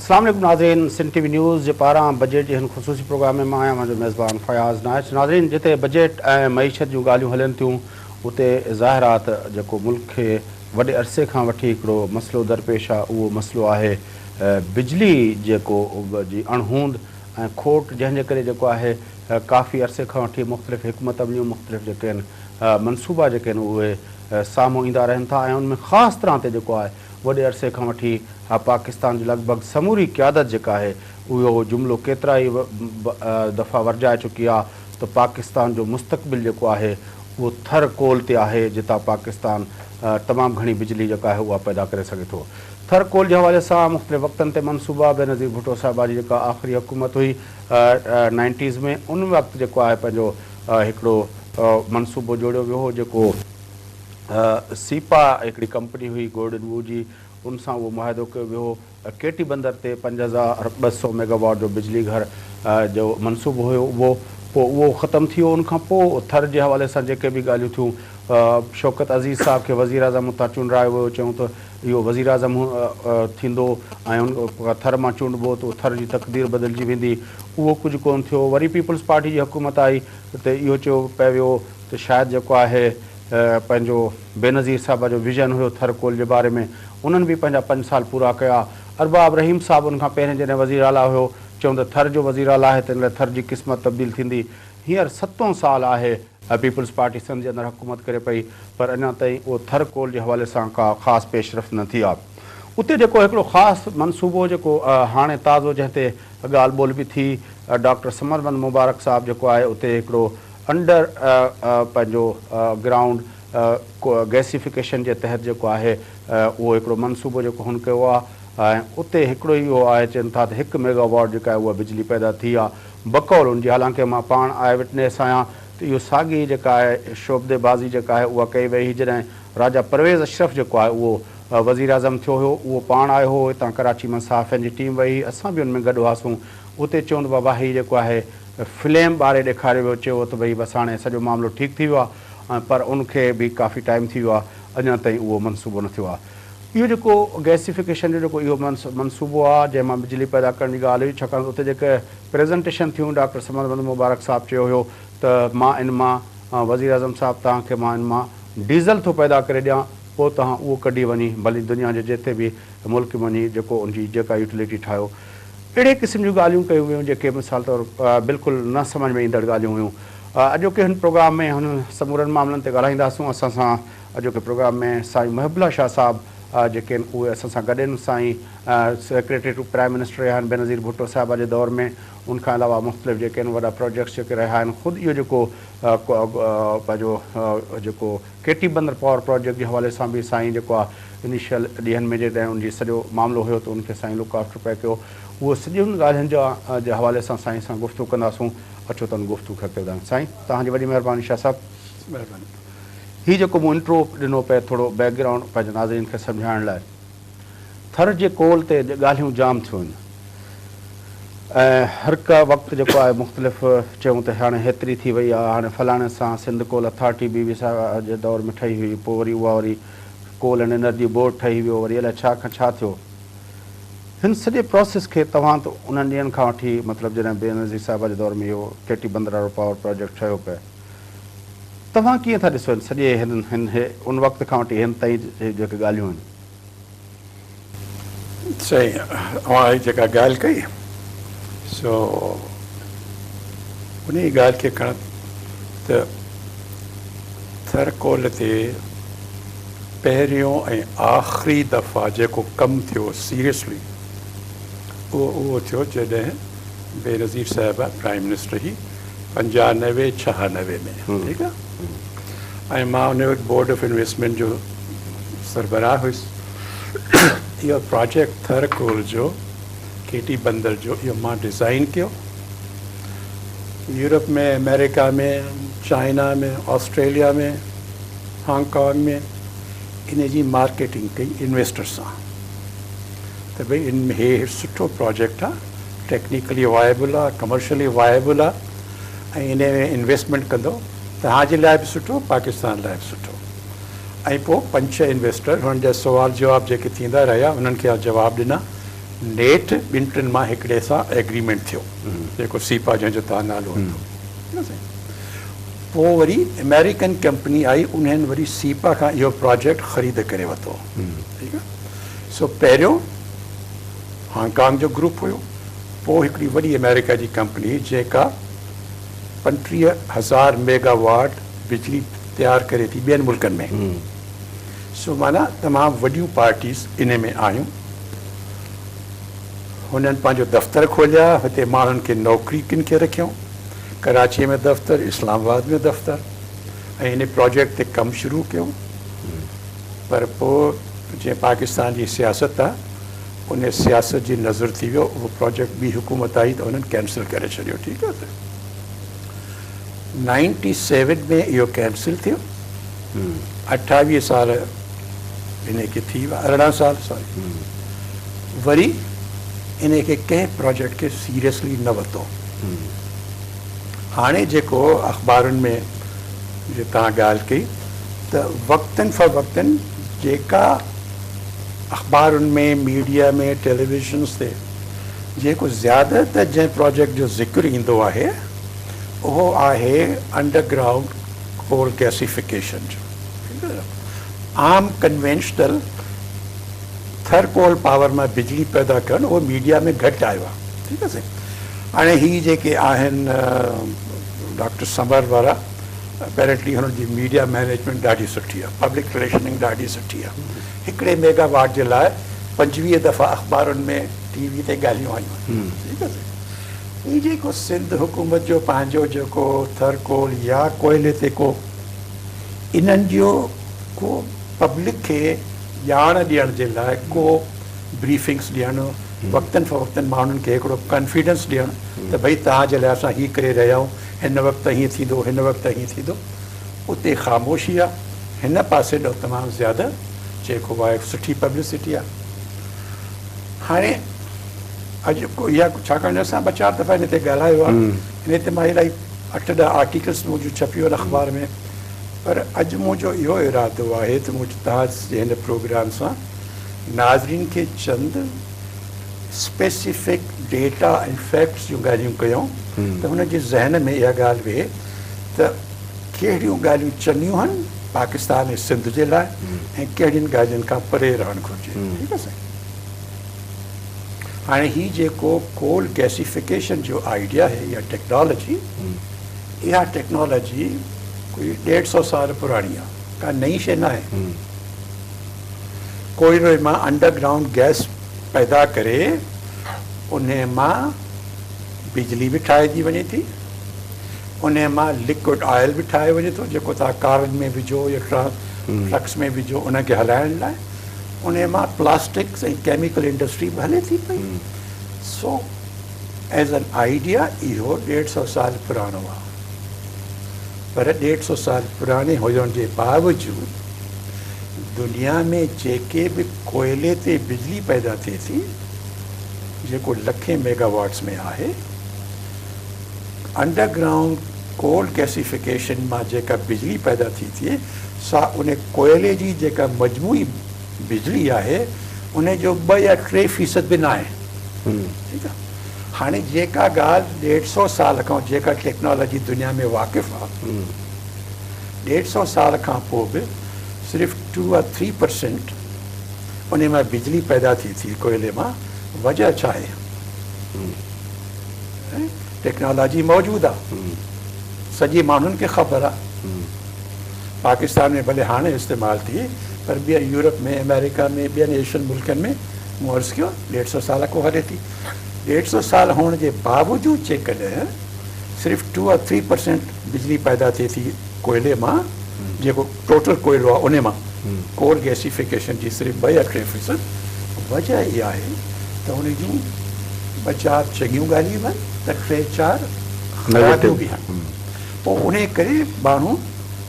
اسلام عليڪم ناظرين سنڌ ٽي وي نيوز جي پاران بجيٽ جي هن خصوصي پروگرام ۾ مان آهيان اوهان جو ميزبان فياض نائچ ناظرين جتي بجيٽ ۽ معيشت جون ڳالهيون هلن ٿيون اتي ظاهر آ ته جيڪو ملڪ کي وڏي عرصي کان وٺي هڪڙو مسئلو درپيش آ اهو مسئلو آهي بجلي جيڪو جي اڻهوند ۽ کوٽ جنهن جي ڪري جيڪو آهي ڪافي عرصي کان وٺي مختلف حڪمت عمليون مختلف جيڪي آهن منصوبا جيڪي آهن اهي سامهون ايندا رهن ٿا ۽ ان ۾ خاص طرح تي جيڪو آهي وڏي عرصي کان وٺي پاڪستان جي لڳ ڀڳ سموري قيادت جيڪا آهي اهو جملو ڪيترائي دفعا ورجائي چڪي آهي ته پاڪستان جو مستقبل جيڪو آهي اهو ٿر ڪول تي آهي جتان پاڪستان تمام گهڻي بجلي جيڪا آهي اها پيدا ڪري سگهي ٿو. ٿر ڪول جي حوالي سان مختلف وقتن تي منصوبا بينظير ڀٽو صاحبه جي جيڪا آخري حڪومت هئي نائنٽيز ۾ ان وقت جيڪو آهي پنهنجو هڪڙو منصوبو جوڙيو ويو هو جيڪو سيپا هڪڙي ڪمپني هئي گورڊن وو جي ان سان اهو معاهدو ڪيو ويو هو. ڪيٽي بندر تي 5200 ميگا واٽ جو بجلي گهر جو منصوبو هيو اهو پوء اهو ختم ٿي ويو ان کان پوء ٿر جي حوالي سان جيڪي به ڳالهيون ٿيون شوڪت عزيز صاحب کي وزيراعظم اتان چونڊرايو ويو چيون ته اهو وزيراعظم ٿيندو ۽ ان ٿر مان چونڊبو ته ٿر جي تقدير بدلجي ويندي اهو ڪجهه ڪونه ٿيو وري پيپلز پارٽي جي حڪومت آئي ته اهو چيو پئي ويو ته شايد جيڪو آهي پنهنجو بينظير صاحبه جو ويزن هيو ٿر ڪول جي باري ۾ انهن به پنهنجا پنج سال پورا ڪيا. ارباب رحيم صاحب ان کان پهرين جڏهن وزير اعليٰ هيو چيون ته ٿر جو وزير اعليٰ آهي تنهن لاء ٿر جي قسمت تبديل ٿيندي. هينئر ستون سال آهي پيپلز پارٽي سنڌ جي اندر حڪومت ڪري پئي پر اڃا تائين اهو ٿر ڪول جي حوالي سان ڪا خاص پيش رفت نه ٿي آهي. اتي جيڪو هڪڙو خاص منصوبو جيڪو هاڻي تازو جنهن تي ڳالهه ٻولهه به ٿي ڊاڪٽر ثمر مبارڪ صاحب جيڪو آهي اتي هڪڙو انڊر پنهنجو گرائونڊ گئسيفڪيشن جي تحت جيڪو آهي اهو هڪڙو منصوبو جيڪو هن ڪيو آهي ۽ اتي هڪڙو ئي اهو آهي چون ٿا ته هڪ ميگا واٽ جيڪا آهي اها بجلي پيدا ٿي آهي بقول ان جي حالانڪه مان پاڻ آء وٽنيس آهيان ته اهو ساڳي جيڪا آهي شعبدي بازي جيڪا آهي اها ڪئي وئي هئي جڏهن راجا پرويز اشرف جيڪو آهي اهو وزيراعظم ٿيو هيو اهو پاڻ آيو هو هتان ڪراچي مان صحافين جي ٽيم وئي هئي اسان به ان ۾ گڏ هئاسون اتي چون ته بابا هي جيڪو آهي فليم ٻاري ڏيکاريو ويو چيو ته ڀئي بس هاڻي سڄو معاملو ٺيڪ ٿي ويو آهي پر ان کي به ڪافي ٽائيم ٿي ويو آهي اڃا تائين اهو منصوبو نه ٿيو آهي اهو جيڪو گئسيفڪيشن جو جيڪو اهو منصوبو آهي جنهن مان بجلي پيدا ڪرڻ جي ڳالهه هئي ڇاڪاڻ ته اتي جيڪي پريزنٽيشن ٿيون ڊاڪٽر صمد احمد مبارڪ صاحب چيو هيو ته مان ان مان وزيراعظم صاحب توهان کي مان ان مان ڊيزل ٿو پيدا ڪري ڏيان پوء توهان اهو ڪڍي وڃي ڀلي دنيا جي جتي به ملڪ ۾ وڃي جيڪو ان جي جيڪا يوٽيلٽي ٺاهيو اهڙي قسم جون ڳالهيون ڪيون ويون جيڪي مثال طور بلڪل نه سمجهه ۾ ايندڙ ڳالهيون هيون. اڄوڪي هن پروگرام ۾ هن سمورن معاملن تي ڳالهائينداسون. اسان سان اڄوڪي پروگرام ۾ سائين محب الله شاهه صاحب جيڪي آهن اهي اسان سان گڏ آهن. سائين سيڪريٽري ٽو پرائم منسٽر رهيا آهن بينظير ڀٽو صاحبه جي دور ۾ ان کان علاوه مختلف جيڪي آهن وڏا پروجيڪٽس جيڪي رهيا آهن خود اهو جيڪو پنهنجو جيڪو ڪيٽي بندر پاور پراجيڪٽ جي حوالي سان به سائين جيڪو آ انيشل ڏينهن ۾ جڏهن ان جي سڄو معاملو هيو ته ان کي سائين لڪ آفٽر پئي ڪيو اهو سڄين ڳالهين جا جي حوالي سان سائين سان گفتگو ڪنداسون اچو ته ان گفتگو کي اڳتي وڌايون سائين توهان جي وڏي مهرباني شاهه صاحب. مهرباني. هي جيڪو مون انٽرو ڏنو پئي ٿورو بيڪ گرائونڊ پنهنجي ناظرين کي سمجهائڻ لاء ٿر جي ڪول تي ڳالهيون جام ٿيون آهن ۽ هر ڪا وقت جيڪو آهي مختلف چيون ته هاڻي هيتري ٿي وئي آهي هاڻي فلاڻي سان سنڌ ڪول اٿارٽي بي بي صاحب جي دور ۾ ٺهي هئي پوء وري اها وري ڪول اينڊ انرجي بورڊ ٺهي ويو وري الائي ڇا کان ڇا ٿيو هن سڄي پراسيس کي توهان ته انهن ڏينهن کان وٺي مطلب جڏهن بينظير صاحبه جي دور ۾ اهو ڪيٽي بندر وارو پاور پراجيڪٽ ٺهيو پئي توهان ڪيئن ٿا ڏسو هن سڄي هن هن ان وقت کان وٺي هن تائين جيڪي ڳالهيون آهن. سائين اوهان هي جيڪا ڳالهه ڪئي سو انهي ڳالهه کي کڻ ته ٿر ڪول تي پهريون ۽ آخري دفعا جيڪو ڪم ٿيو سيريسلي اهو اهو ٿيو جڏهن بينظير صاحبه پرائم منسٽر هئي 95 96 ۾ ٺيڪ آ ۽ مان ان وقت بورڊ آف انويسٽمينٽ جو سربراهه هيس. اهو پراجيڪٽ ٿر ڪول جو ڪيٽي بندر جو اهو مان ڊزائين ڪيو. يورپ ۾ آمريڪا ۾ چائنا ۾ آسٽريليا ۾ هانگ ڪانگ ۾ ان جي مارڪيٽنگ ڪئي انويسٽر سان ته ڀئي ان هي سٺو پراجيڪٽ آ ٽيڪنيڪلي وائبل آ ڪمرشلي وائبل آ ۽ ان ۾ انويسٽمينٽ ڪندو توهان جي لاء به سٺو پاڪستان لاء به سٺو ۽ پوء پنج ڇهه انويسٽر هنن جا سوال جواب جيڪي ٿيندا رهيا انهن کي جواب ڏنا نيٺ ٻن ٽن مان هڪڙي سان ايگريمينٽ ٿيو جيڪو سيپا جنهن جو توهان نالو ورتو. ٺيڪ آهي سائين. پوء وري آمريڪن ڪمپني آئي انهن وري سيپا کان اهو پراجيڪٽ خريد ڪري ورتو. ٺيڪ آهي. سو پهريون هانگ ڪانگ جو گروپ هيو پوء هڪڙي وڏي آمريڪا جي ڪمپني هئي جيڪا 35,000 ميگا واٽ بجلي تيار ڪري ٿي ٻين ملڪن ۾. سو معنيٰ تمام وڏيون پارٽيز انهي ۾ آيون. هنن پنهنجو دفتر کوليا، هتي ماڻهن کي نوڪري ڪن کي رکيائون، ڪراچيء ۾ دفتر، اسلام آباد ۾ دفتر ۽ انهي پراجيڪٽ تي ڪم شروع ڪيو. پر پوء جيئن پاڪستان جي سياست آ، انهي سياست جي نظر ٿي ويو، اهو پراجيڪٽ ٻي حڪومت آئي ته انهن ڪينسل ڪري ڇڏيو. ٺيڪ آ ته نائنٽي سيون ۾ اهو ڪينسل ٿيو. 28 سال انهي کي ٿي ويا، 18 سال سوري، وري انهي کي ڪنهن پراجيڪٽ کي سيريسلي نه ورتو. هاڻي جيڪو اخبارن ۾ جي توهان ڳالهه ڪئي ته وقتن فوقتن جيڪا اخبارن ۾ ميڊيا ۾ ٽيليويزنس تي جيڪو زياده تر جنهن پراجيڪٽ جو ذڪر ايندو آهي اهو آهي انڊر گرائونڊ ڪول گيسيفڪيشن جو. عام ڪنوينشنل ٿر ڪول پاور مان بجلي پيدا ڪرڻ اهو ميڊيا ۾ گهٽ آيو آهي. ٺيڪ آهي سائين. هاڻي هي جيڪي آهن ڊاڪٽر ثمر وارا اپيرنٽلي هنن جي ميڊيا مئنيجمينٽ ڏاڍي سٺي آهي، پبلڪ رليشننگ ڏاڍي سٺي آهي. هڪڙي ميگا واٽ جي لاء 25 دفعا اخبارن ۾ ٽي وي تي ڳالهيون آيون آهن. ٺيڪ آهي سائين. هي جيڪو سنڌ حڪومت جو پنهنجو جيڪو ٿر ڪول يا ڪوئلي تي ڪو انهن جو ڪو پبلڪ کي ڄاڻ ڏيڻ جي لاء ڪو بريفنگس ڏيڻ وقتن فوقتن ماڻهن کي هڪڙو ڪانفيڊنس ڏيڻ ته ڀئي توهان جي لاء اسان هي ڪري رهيا آهيون هن وقت هيئن ٿيندو هن وقت هيئن ٿيندو اتي خاموشي آهي هن پاسي ڏانهن تمام زياده جيڪو آهي سٺي پبلسٽي آهي هاڻي اڄ اها ڇاڪاڻ جو اسان ٻه چار دفعا ان تي ڳالهايو آهي ان تي مان الاهي اٺ ڏهه آرٽيڪلس منهنجون ڇپيون آهن اخبار ۾ پر اڄ منهنجو اهو ارادو آهي ته مون توهان جي هن پروگرام سان ناظرين کي چند اسپيسيفڪ ڊيٽا ۽ فيڪٽس جون ڳالهيون ڪيون ته هن جي ذهن ۾ اها ڳالهه ويهي ته ڪهڙيون ڳالهيون چڱيون آهن پاڪستان ۽ سنڌ جي لاء ۽ ڪهڙين ڳالهين کان پري رهڻ گهرجي. ٺيڪ آهي سائين. هاڻي هي جيڪو ڪول گيسيفڪيشن جو آئيڊيا آهي يا ٽيڪنالاجي، اها ٽيڪنالاجي ڪوئي ڏيڍ سو سال پراڻي آهي، ڪا نئين شيء ناهي. ڪوئلي مان انڊر گرائونڊ گئس پيدا ڪري انهي مان بجلي به ٺاهجي وڃي ٿي، انهي مان لڪوئڊ آئل به ٺاهيو وڃي ٿو جيڪو توهان ڪارن ۾ وجهو يا ٽرڪس ۾ وجهو انهن کي هلائڻ لاء. انهي مان پلاسٽڪس ۽ ڪيميڪل انڊسٽري به هلي ٿي پئي. سو ايز ان آئيڊيا اهو ڏيڍ سو سال پراڻو آهي. پر ڏيڍ سو سال پراڻي هجڻ جي باوجود دنيا ۾ جيڪي به ڪوئلي تي بجلي پيدا ٿئي ٿي جيڪو لکين ميگا واٽس ۾ آهي، انڊر گرائونڊ ڪول گيسيفڪيشن مان جيڪا بجلي پيدا ٿي ٿئي سا ان ڪوئلي جي جيڪا مجموعي بجلي آهي ان جو 2 يا 3% به ناهي. ٺيڪ آهي. هاڻي جيڪا ڳالهه ڏيڍ سو سال کان جيڪا ٽيڪنالاجي دنيا ۾ واقف آهي ڏيڍ سو سال کان پوء به صرف 2 يا 3% ان مان بجلي پيدا ٿئي ٿي ڪوئلي مان، وجهه ڇا آهي؟ ٽيڪنالاجي موجود آهي، سڄي ماڻهن کي خبر آهي. پاڪستان ۾ ڀلي هاڻي استعمال ٿئي پر ٻين يورپ ۾ آمريڪا ۾ ٻين ايشين ملڪن ۾ مون عرض ڪيو ڏيڍ سو سال کان هلي ٿي. ڏيڍ سو سال هئڻ جي باوجود جيڪڏهن صرف 2 يا 3% بجلي پيدا ٿئي ٿي ڪوئلي مان جيڪو ٽوٽل ڪوئلو آهي ان مان ڪول گيسيفڪيشن جي صرف 2 يا 3% وجه اها آهي ته ان جون ٻه چار چڱيون ڳالهيون به آهن ته ٽي چار خرابيون به آهن. پوء انهيء ڪري ماڻهو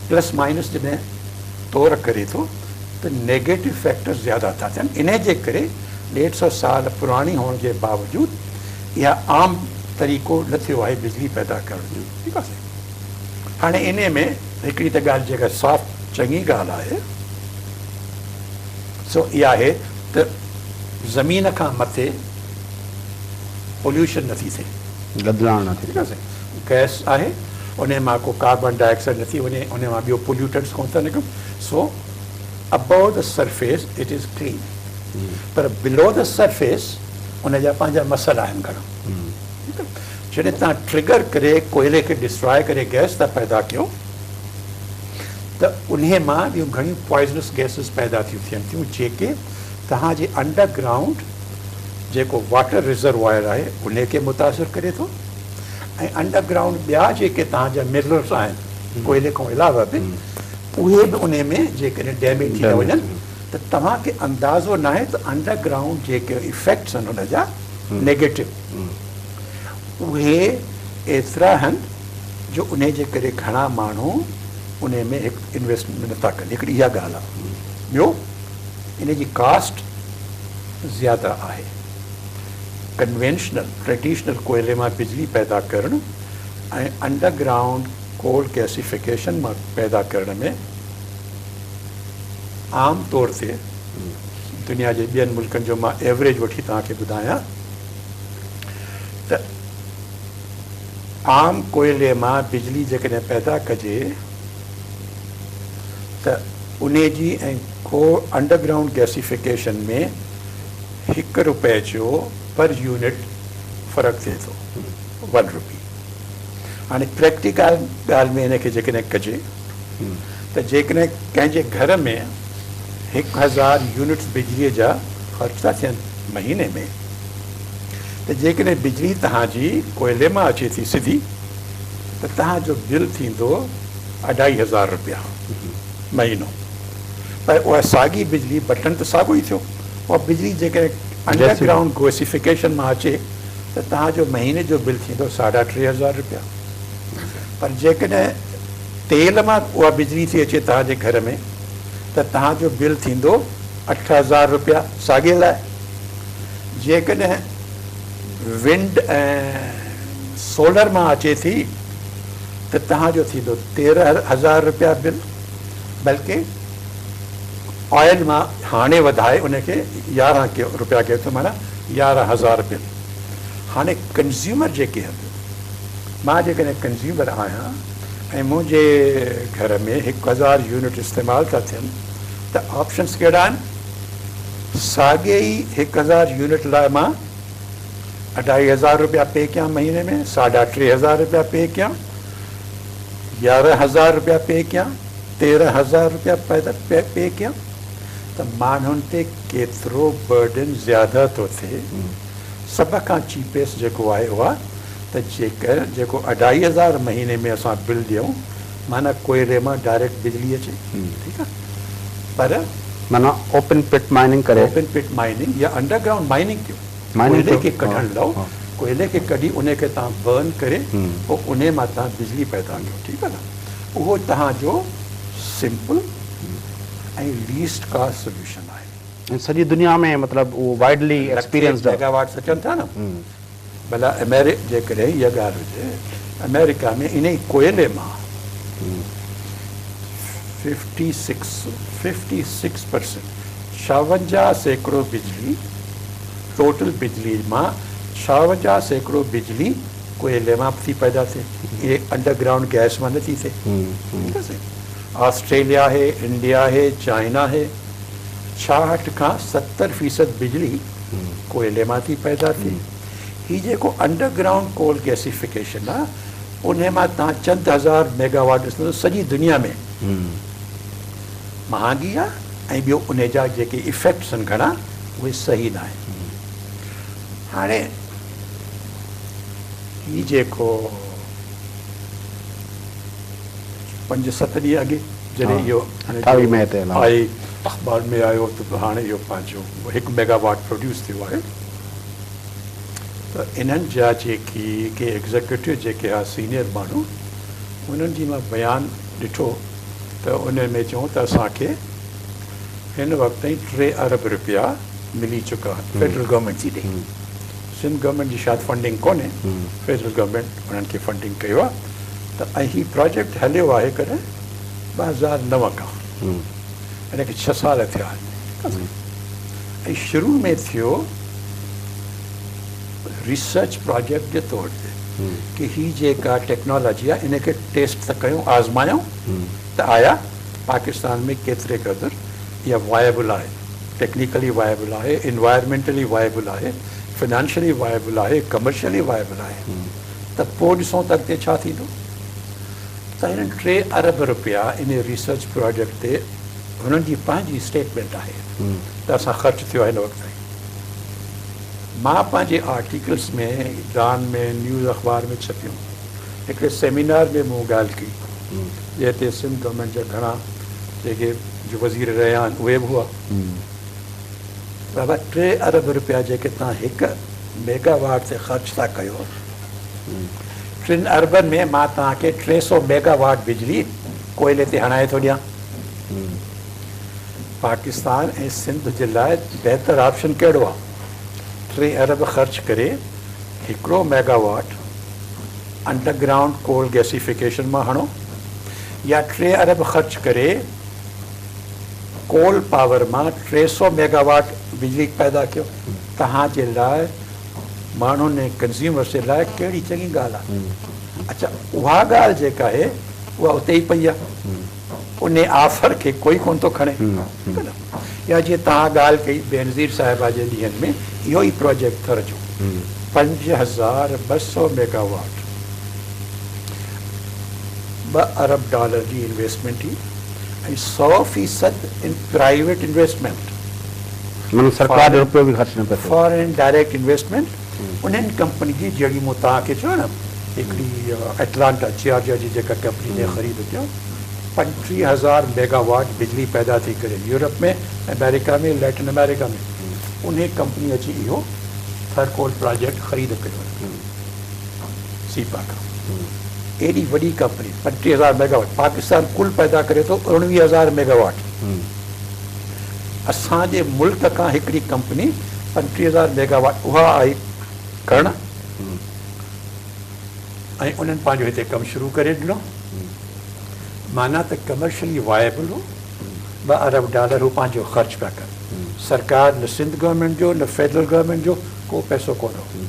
پلس مائنس جڏهن تور ڪري ٿو ته نيگيٽو فيڪٽر زياده ٿا ٿين. انهيء جي ڪري ڏيڍ سئو سال پراڻي هئڻ جي باوجود اها عام طريقو نه ٿيو آهي بجلي پيدا ڪرڻ جو. ٺيڪ آهي سائين. هاڻي انهيء ۾ هڪڙي ته ڳالهه جيڪا صاف چڱي ڳالهه آهي سو اها آهي ته زمين کان مٿي پوليوشن نٿي ٿئي. گدلاڻ نه ٿي ٺيڪ آهي سائين. گئس آهي انهي مان ڪو ڪاربان ڊاء آڪسائيڊ نٿي وڃي، انهي مان ٻيو پوليوٽنٽس ڪونه ٿا نڪرن. So above the surface it is clean, per blue the surface ان جا پنهنجا مسئلا آهن گهڻا. ٺيڪ آهي. جڏهن توهان ٽرگر ڪري ڪوئلي کي ڊسٽراء ڪري گئس ٿا پيدا ڪيو ته انهي مان ٻيون گهڻيون پوائزنس گئسز پيدا ٿيون ٿين ٿيون جيڪي توهان جي انڊر گرائونڊ جيڪو واٽر ريزروائر آهي انهي کي متاثر ڪري ٿو ۽ انڊر گرائونڊ ٻيا جيڪي توهان جا منرلس آهن ڪوئلي کان علاوه به اهي به انهي ۾ جيڪڏهن ڊيميج ٿي ٿا وڃن ته توهان کي اندازو ناهي ته انڊر گرائونڊ جيڪي افيڪٽس آهن ان جا نيگيٽو اهي ايترا آهن جو انهي جي ڪري گهڻا ماڻهو انهي ۾ هڪ انويسٽمينٽ نٿا ڪن. هڪڙي اها ڳالهه آهي. ٻيو انهي جي ڪاسٽ زياده آهي. ڪنوينشنل ٽريڊيشنل ڪوئلي مان بجلي پيدا ڪرڻ ۽ انڊر گرائونڊ ڪول گئسيفڪيشن مان پيدا ڪرڻ ۾ عام طور تي دنيا جي ٻين ملڪن جو مان ايوريج وٺي توهان کي ٻڌايان ته عام ڪوئلي مان بجلي جيڪڏهن پيدا ڪجي ته انهي جي ۽ ڪو انڊر گرائونڊ گئسيفڪيشن ۾ هڪ روپئي جو پر يونٽ فرق ٿئي ٿو، ون روپي. هاڻي پريڪٽيڪل ڳالهه ۾ ان کي جيڪڏهن ڪجي ته جيڪڏهن ڪنهن جي گهر ۾ 1000 يونٽس بجليء جا خرچ ٿا ٿين مهيني ۾ ته جيڪڏهن بجلي توهان جي ڪوئلي مان اچي ٿي سڌي ته توهان جو بل ٿيندو 2500 روپيا مهينو، پر اها ساڳي بجلي بٽڻ ته ساڳو ئي ٿيو، اها بجلي جيڪڏهن انڊر گرائونڊ گئسيفڪيشن مان اچي ته توهان جو مهيني جو بل ٿيندو 3500 روپيا، پر جيڪڏهن تيل مان اها بجلي ٿي اچي توهان جي گهر ۾ ته توهان جو بل ٿيندو 8000 روپيا ساڳي لاء. جيڪڏهن ونڊ ۽ سولر مان اچي ٿي ته توهان جو ٿيندو 13,000 روپيا بل، بلڪه آئل مان هاڻي وڌائي ان کي 11 روپيا ڪيو اٿو معنيٰ 11,000 بل. هاڻي ڪنزيومر جيڪي آهن، مان جيڪڏهن ڪنزيومر آهيان ۽ منهنجي گهر ۾ 1000 يونٽ استعمال ٿا ٿين ته آپشنس ڪهڙا آهن؟ ساڳي ئي 1000 يونٽ لاء مان 2500 روپيا پي ڪيان مهيني ۾، 3500 روپيا پي ڪيان، 11,000 روپيا پي ڪيان، 13,000 روپيا پي ڪيان ته ماڻهن تي ڪيترو برڊن زياده ٿو ٿئي. سڀ کان چيپيسٽ جيڪو آهي اها ته جيڪر جيڪو 2500 مهيني ۾ اسان بل ڏيون معنيٰ ڪوئلي مان ڊائريڪٽ بجلي اچي ٺيڪ آهي پر معنيٰ اوپن پٽ مائننگ ڪري. اوپن پٽ مائننگ يا انڊر گرائونڊ مائننگ ڪيو، ڪوئلي کي ڪڍڻ لئو، ڪوئلي کي ڪڍي انهي کي توهان برن ڪري پوء انهي مان توهان بجلي پيدا ڪيو ٺيڪ آهي نه اهو توهان جو سمپل ۽ ليسٽ ڪاسٽ سوليوشن آهي. ۽ سڄي دنيا ۾ مطلب اهو وائيڊلي ايڪسپيرينسڊ آهي. لکين ميگاواٽس اچن ٿا نه ڀلا اميري جيڪڏهن اها ڳالهه هجي آمريڪا ۾ انهي ڪوئلي مان 56 56% 56% بجلي ٽوٽل بجلي مان 56% بجلي ڪوئلي مان ٿي پيدا ٿئي، اهي انڊر گرائونڊ گئس مان نٿي ٿئي. ٺيڪ آهي سائين. آسٽريليا آهي، انڊيا آهي، چائنا آهي، 66 کان 70% بجلي ڪوئلي مان ٿي پيدا ٿئي. هي جيڪو انڊر گرائونڊ ڪول گئسيفڪيشن آهي انهي مان توهان چند هزار ميگا واٽ ڏسندو سڄي دنيا ۾ مهانگي آهي ۽ ٻيو انهي جا جيڪي افيڪٽس آهن گهڻا اهي صحيح نه آهن. هاڻي هي جيڪو پنج ست ڏينهن اڳي جڏهن اهو 28 مئي تي آئي اخبار ۾ آيو ته هاڻي اهو پنهنجو هڪ ميگا واٽ پروڊيوس ٿيو آهي ته انهن جا جيڪي ڪي ايگزيڪيوٽو جيڪي ها سينيئر ماڻهو انهن جي مان بيان ڏٺو ته ان ۾ چون ته اسان کي هن وقت تائين 3 ارب روپيا ملي چڪا آهن فيڊرل گورنمينٽ ٿي ڏئي، سنڌ گورنمينٽ جي شايد فنڊنگ ڪونهي، فيڊرل گورنمينٽ انهن کي فنڊنگ ڪيو آهي ته ۽ هي پراجيڪٽ هليو آهي ڪڏهن 2009 کان، ان کي 6 سال ٿيا آهن ۽ شروع ۾ ٿيو ريسرچ پراجيڪٽ جي طور تي ڪي هي جيڪا ٽيڪنالاجي آهي ان کي ٽيسٽ ته ڪيون، آزمايون ته آيا پاڪستان ۾ ڪيتري قدر اها وائبل آهي، ٽيڪنيڪلي وائبل آهي، انوائرمينٽلي وائبل آهي، فنانشلي وائبل آهي، ڪمرشلي وائبل آهي ته پوء ڏسون ته اڳتي ڇا ٿيندو. ته هنن 3 ارب رپيا ان ريسرچ پراجيڪٽ تي هنن جي پنهنجي اسٽيٽمينٽ آهي ته اسان خرچ ٿيو آهي هن وقت تائين. مان پنهنجي آرٽيڪلس ۾ ڊان ۾ نيوز اخبار ۾ ڇپيون. هڪڙي سيمينار ۾ مون ڳالهه ڪئي جنهن تي سنڌ گورنمينٽ جا گهڻا جيڪي جو وزير رهيا آهن اهي به هئا. بابا 3 ارب رپيا جيڪي توهان هڪ ميگا واٽ تي خرچ ٿا ڪيو، 3 اربن ۾ مان توهان کي 300 ميگا واٽ بجلي ڪوئلي تي هڻائي ٿو ڏيان. پاڪستان ۽ سنڌ جي لاء بهتر آپشن ڪهڙو آهي؟ 3 ارب خرچ ڪري هڪڙو mega watt underground coal gasification مان هڻو يا 3 ارب خرچ ڪري ڪول پاور مان 300 ميگا واٽ بجلي پيدا ڪيو. توهان جي لاء ماڻهن ۽ ڪنزيومرز جي لاء ڪهڙي چڱي ڳالهه آهي؟ اڇا اها ڳالهه جيڪا آهي اها اتي ئي پئي آهي، ان آفر کي ڪوئي ڪونه ٿو کڻي. ٺيڪ آهي نه؟ يا جيئن توهان ڳالهه ڪئي بينظير صاحبه جي ڏينهن ۾ اهو ئي پروجيڪٽ ٿر جو 5200 ميگا واٽ 2 ارب ڊالر جي انويسٽمينٽ هئي ۽ 100% ان پرائيويٽ انويسٽمينٽ، معنيٰ سرڪار جو رپيو به خرچ نه پيو ٿئي. فارين ڊائريڪٽ انويسٽمينٽ انهن ڪمپني جي جهڙي مون توهان کي چيو نه هڪڙي ايٽلانٽا جارجيا جي جيڪا ڪمپني جنهن خريد ڪيو 35,000 ميگا واٽ بجلي پيدا ٿي ڪري يورپ ۾ آمريڪا ۾ ليٽن آمريڪا ۾ انهي ڪمپني اچي اهو ٿر ڪول پراجيڪٽ خريد ڪيو سيپا کان. ايڏي وڏي ڪمپني 35,000 ميگا واٽ، پاڪستان ڪل پيدا ڪري ٿو 19,000 ميگا واٽ. اسان جي ملڪ کان هڪڙي ڪمپني 35,000 ميگا واٽ اها آئي ڪرڻ ۽ انهن پنهنجو هتي ڪم شروع ڪري ڏنو. معنيٰ ته ڪمرشلي وائبل هو. 2 ارب ڊالر هو پنهنجو خرچ پيا ڪن. سرڪار نه سنڌ گورنمينٽ جو نه فيڊرل گورنمينٽ جو ڪو پئسو ڪونه هو.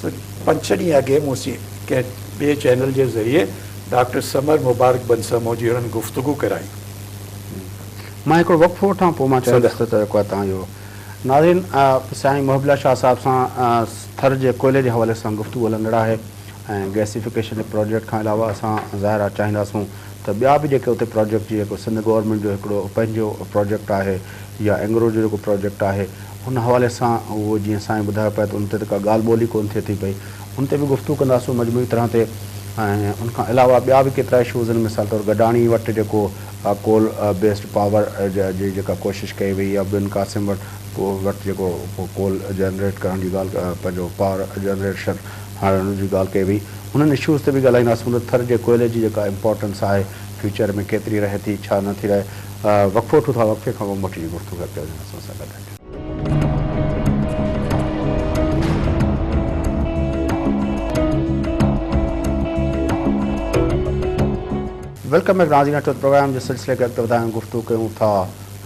سو پنج ڇهه ڏينهن اڳي مون سين ڪنهن ٻئي چينل جي ذريعي ڊاڪٽر ثمر مبارڪ بند سان منهنجي هنن گفتگو ڪرائي. مان هڪڙو وقفو وٺان پوء مان چوندس ته جيڪو آهي توهان جو ناظرين سائين محب الله شاهه صاحب سان ٿر جي ڪوئلي جي حوالي سان گفتگو هلندڙ آهي ۽ گئسيفڪيشن جي پراجيڪٽ کان علاوه اسان ظاهر آهي چاهينداسون ته ٻيا به جيڪي اتي پراجيڪٽ جيئن جيڪو سنڌ گورنمينٽ جو هڪڙو پنهنجو پراجيڪٽ آهي يا اينگرو جو جيڪو پراجيڪٽ آهي ان حوالي سان اهو جيئن سائين ٻڌايو پيا ته ان تي ته ڪا ڳالهه ٻولهه ئي ڪونه ٿئي ٿي پئي ان تي به گفتگو ڪنداسون مجموعي طرح تي ۽ ان کان علاوه ٻيا به ڪيترا اشوز آهن مثال طور گڏاڻي وٽ جيڪو ڪول بيسڊ پاور جي جيڪا ڪوشش ڪئي وئي يا بن قاسم وٽ وٽ جيڪو ڪول جنريٽ ڪرڻ جي ڳالهه پنهنجو پاور جنريشن هڻڻ جي ڳالهه ڪئي وئي انهن اشوز تي به ڳالهائينداسون ته ٿر جي ڪوئلي جي جيڪا امپارٽنس آهي فيوچر ۾ ڪيتري رهي ٿي ڇا نه ٿي رهي وقفو وٺون ٿا وقفي کان پوء موٽي جي گفتگو کي اڳتي وڌائينداسون اسان سان گڏ رهجو. Welcome back ناظرين اچو ته پروگرام جي سلسلي کي اڳتي وڌايون گفتگو ڪيون ٿا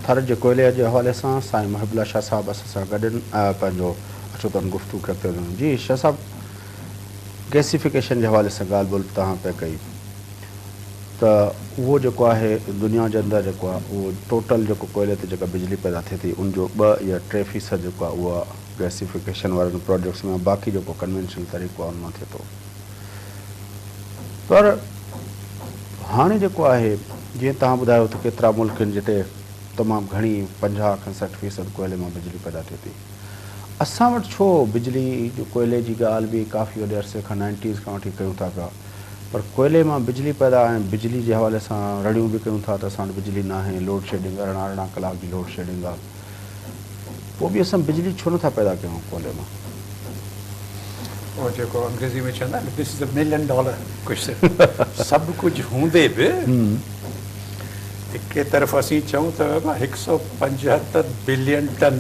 ٿر جي ڪوئلي جي حوالي سان سائين محب الله شاهه صاحب اسان سان گڏ آهن پنهنجو اچو ته ان گفتگو کي اڳتي وڌايون جي شاهه صاحب گئسيفڪيشن جي حوالي سان ڳالهه ٻولهه توهان پئي ڪئي ته اهو جيڪو آهي دنيا جي اندر جيڪو آهي اهو ٽوٽل جيڪو ڪوئلي تي جيڪا بجلي پيدا ٿئي ٿي ان جو 2 يا 3% جيڪو آهي اهو گئسيفڪيشن وارن پروجيڪٽس ۾ باقي جيڪو ڪنوينشنل طريقو آهي ان مان ٿئي ٿو پر هاڻي جيڪو آهي جيئن توهان ٻڌايو ته ڪيترا ملڪ آهن جتي تمام گهڻي 50 کان 60% ڪوئلي مان بجلي پيدا ٿئي ٿي اسان وٽ ڇو بجلي جو ڪوئلي جي ڳالهه به ڪافي وڏي عرصي کان نائنٽيز کان وٺي ڪيون ٿا پيا پر ڪوئلي مان بجلي پيدا ۽ بجلي جي حوالي سان رڙيون به ڪيون ٿا ته اسان وٽ بجلي ناهي لوڊ شيڊنگ 18 18 ڪلاڪ جي لوڊ شيڊنگ آهي پوء به اسان بجلي ڇو نٿا پيدا ڪيون ڪوئلي مان؟ اهو جيڪو انگريزي ۾ چوندا آهن this is a million dollar question سڀ ڪجهه هوندي به هڪ طرف اسين چئون ته بابا 175 بلين ٽن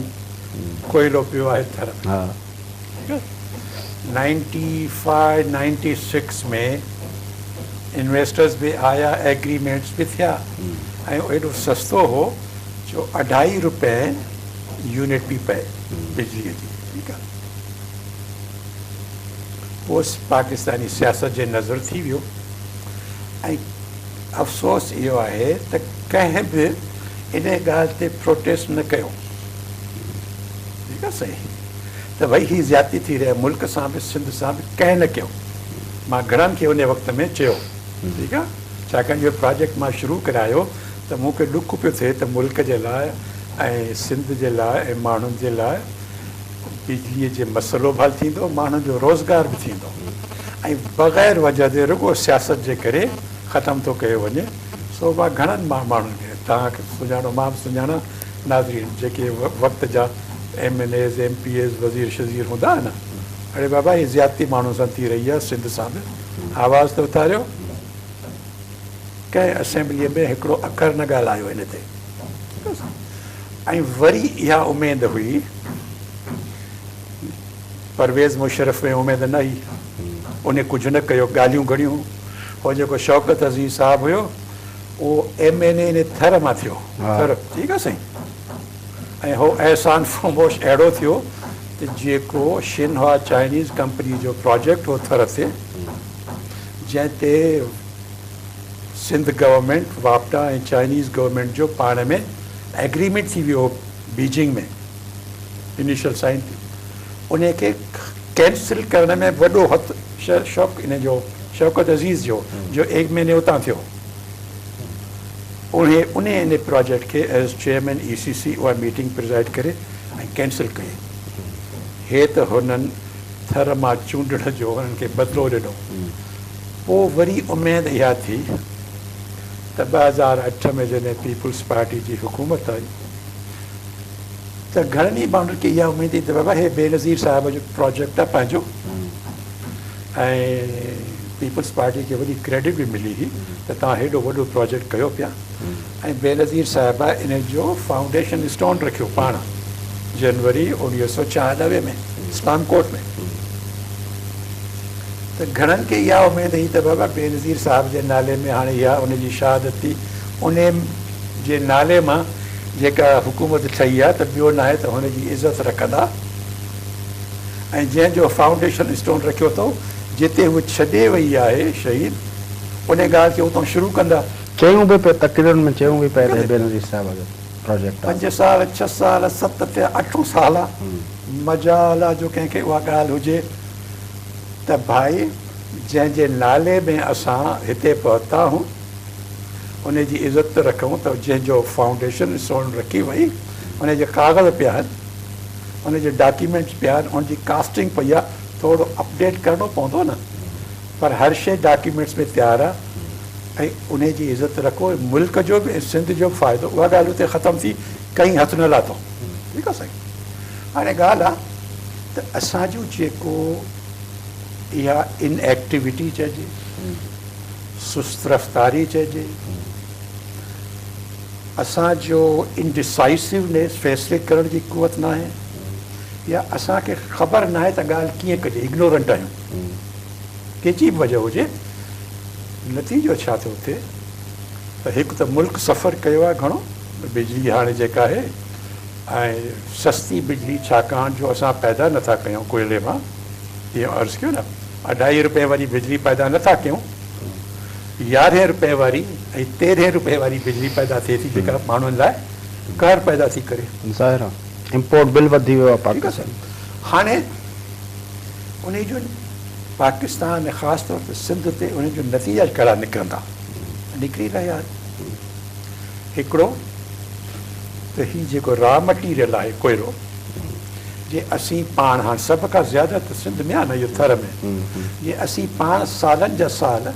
ڪوئلو پيو آهي ٿر ۾ 95 96 ۾ انويسٽرز به آيا ايگريمينٽس به ٿيا ۽ ايڏو سستو هو جو اڍائي روپيه يونٽ پي پئي بجلي جي ٺيڪ آهي. پوء پاڪستاني سياست جي نظر ٿي ويو ۽ افسوس اهو آهي ته ڪنهن به ان ڳالهه تي پروٽيسٽ نه ڪيو. ٺيڪ آهي سائين ته ڀئي هي زيادتي ٿي رهي آهي ملڪ سان به سنڌ سان به ڪنهن نه ڪيو. مان گهڻن کي ان وقت ۾ چيو ٺيڪ آهي ڇاڪاڻ جو پراجيڪٽ مان شروع ڪرايو ته مون کي ڏک پيو ٿئي ته ملڪ جي لاء ۽ سنڌ جي لاء ۽ ماڻهن جي لاء بجليء جي مسئلو به حل ٿيندو، ماڻهن جو روزگار به ٿيندو ۽ بغير وجهه جي رڳو سياست جي ڪري ختم ٿو ڪيو وڃي. سو مان گهڻن ماڻهن کي، توهان کي سڃاڻو، مان به سڃاڻان، ناظرين جيڪي وقت جا M N As, M P As, وزير شزير هوندا ها نه، اڙي بابا هي زيادتي ماڻهن سان ٿي رهي آهي، سنڌ سان به آواز ته اٿاريو. ڪنهن اسيمبليء ۾ هڪڙو اکر نه ڳالهايو ان تي. ۽ وري اها اميد هئي، پرويز مشرف ۾ اميد نه هئي، ان ڪجهه نه ڪيو، ڳالهيون گهڻيون هو، جيڪو شوڪت عزيز صاحب هيو اهو ايم اين اي ٿر مان ٿيو، ٿر ٺيڪ آهي سائين، ۽ هو احسان فراموش اهڙو ٿيو ته جيڪو شنهوا چائنيز ڪمپني جو پراجيڪٽ هو ٿر تي، جنهن تي سنڌ گورنمينٽ، واپڊا ۽ چائنيز گورنمينٽ جو پاڻ ۾ ايگريمينٽ ٿي ويو هو بيجنگ ۾ انيشل سائن ٿي انهي کي ڪينسل ڪرڻ ۾ وڏو هٿ شوق انهي جو شوڪت عزيز جو جو ايم اين اي اتان ٿيو انهي انهي انهي پراجيڪٽ کي ايز چيئرمين اي سي سي اها ميٽنگ پرزائيڊ ڪري ۽ ڪينسل ڪئي هي ته هنن ٿر مان چونڊڻ جو هنن کي بدلو ڏنو. پوء وري اميد اها ٿي ته 2008 ۾ جڏهن پيپلز پارٽي جي حڪومت آئي ته گهڻن ئي ماڻهن کي اها اميد ٿي ته بابا هي بينظير صاحب جو پراجيڪٽ آهي پنهنجو ۽ پيپلز پارٽي کي وڏي ڪريڊٽ به ملي هئي ته توهان هيڏو وڏو پراجيڪٽ ڪيو پيا ۽ بينظير صاحبه ان جو فائونڊيشن اسٽون رکيو پاڻ جنوري 1996 ۾ اسلام ڪوٽ ۾ ته گهڻن کي اها اميد هئي ته بابا بينظير صاحب جي نالي ۾ هاڻي اها ان جي شهادت ٿي ان جي نالي مان جيڪا حڪومت ٺهي آهي ته ٻيو ناهي ته هن جي عزت رکندا ۽ جنهن جو فائونڊيشن اسٽون رکيو اٿئون جتي هو ڇڏي وئي آهي شهيد ان ڳالهه کي اتان شروع ڪندا. چيون به پئي تقريرن ۾ چيون به پئي ته هي بينظير صاحب جو پراجيڪٽ آهي. پنج سال، ڇهه سال، ست ٿيا، اٺون سال آ، مجال آ جو ڪنهن کي اها ڳالهه هجي ته ڀائي جنهن جي نالي ۾ اسان هتي پهتا آهون ان جي عزت ته رکون ته جنهن جو فائونڊيشن اسٽون رکي وئي ان جي ڪاغذ پيا آهن ان جي ڊاڪيومينٽس پيا آهن ان جي ڪاسٽنگ پئي آ ٿورو اپڊيٽ ڪرڻو پوندو نه پر هر شيء ڊاڪيومينٽس ۾ تيار آ ۽ انهي جي عزت رکو ۽ ملڪ جو به ۽ سنڌ جو به فائدو اها ڳالهه اتي ختم ٿي ڪئين هٿ نه لاٿو ٺيڪ آ سائين هاڻي ڳالهه آ ته اسان جو جيڪو اها ان ايڪٽيوٽي چئجي سست رفتاري چئجي اسان جو انڊيسائسونيس فيصلي ڪرڻ جي قوت ناهي يا اسان کي خبر ناهي ته ڳالهه ڪيئن ڪجي اگنورنٽ آهيون ڪنهن جي به وجه هجي نتيجو ڇا ٿو ٿئي ته هڪ ته ملڪ سفر ڪيو آهي گهڻو بجلي هاڻي جيڪا آهي ۽ سستي بجلي ڇاڪاڻ جو اسان پيدا نٿا ڪيون ڪوئلي مان اهو عرض ڪيو نه اڍائي روپئي واري بجلي پيدا نٿا ڪيون يارهين روپئي واري ۽ تيرهين روپئي واري بجلي پيدا ٿئي ٿي جيڪا ماڻهن لاء قهر پيدا ٿي ڪري. ظاهر آهي امپورٽ بل وڌي ويو آهي پاڪستان. هاڻي انهي جو پاڪستان ۽ خاص طور تي سنڌ تي انهن جو نتيجا ڪهڙا نڪرندا نڪري رهيا آهن. هڪڙو ته هي جيڪو را مٽيريل آهي ڪوئلو جي اسين پاڻ هاڻ سڀ کان زياده ته سنڌ ۾ آهي نه اهو ٿر ۾ جي اسين پاڻ سالن جا سال